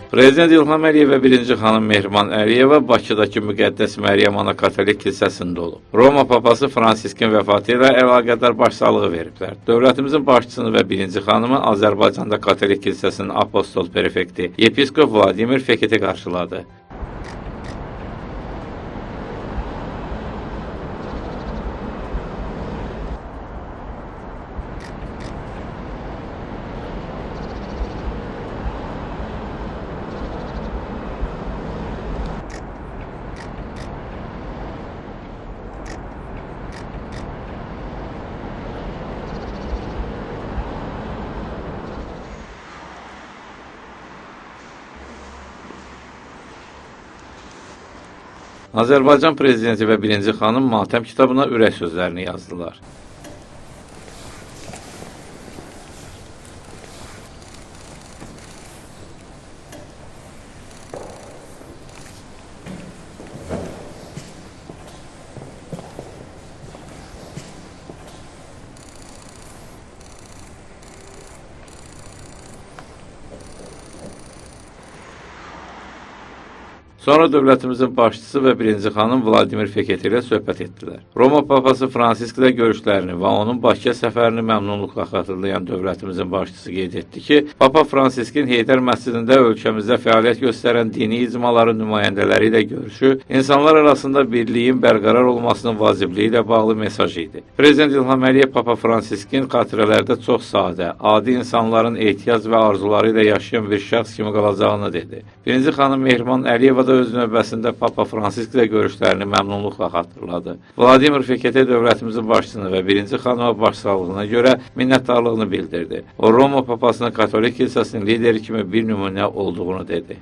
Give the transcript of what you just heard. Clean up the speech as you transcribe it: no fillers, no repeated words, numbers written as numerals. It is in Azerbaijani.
Prezident İlham Əliyev və birinci xanım Mehriban Əliyeva Bakıdakı Müqəddəs Məryəm Ana Katolik kilsəsində olub. Roma papası Fransiskin vəfatı ilə əlaqədar başsağlığı veriblər. Dövlətimizin başçısını və birinci xanımı Azərbaycanda Katolik kilsəsinin apostol prefekti Yepiskop Vladimir Fekete qarşıladı. Azərbaycan Prezidenti və birinci xanım matəm kitabına ürək sözlərini yazdılar. Sonra dövlətimizin başçısı və birinci xanım Vladimir Fekete ilə söhbət etdilər. Roma papası Fransisk ilə görüşlərini və onun Bakıya səfərini məmnunluqla xatırlayan dövlətimizin başçısı qeyd etdi ki, Papa Fransiskin Heydər məscidində ölkəmizdə fəaliyyət göstərən dini icmaların nümayəndələri ilə görüşü insanlar arasında birliyin bərqərar olmasının vacibliyi ilə bağlı mesaj idi. Prezident İlham Əliyev Papa Fransiskin xatirələrdə çox sadə, adi insanların ehtiyac və arzuları ilə yaşayan bir şəxs kimi qalacağını dedi. Birinci xanım Mehriban Əliyeva da öz növbəsində Papa Fransisk ilə görüşlərini məmnunluqla xatırladı. Vladimir Fekete dövlətimizin başçısını və birinci xanıma başsağlığına görə minnətdarlığını bildirdi. O, Roma papasının Katolik kilsəsinin lideri kimi bir nümunə olduğunu dedi.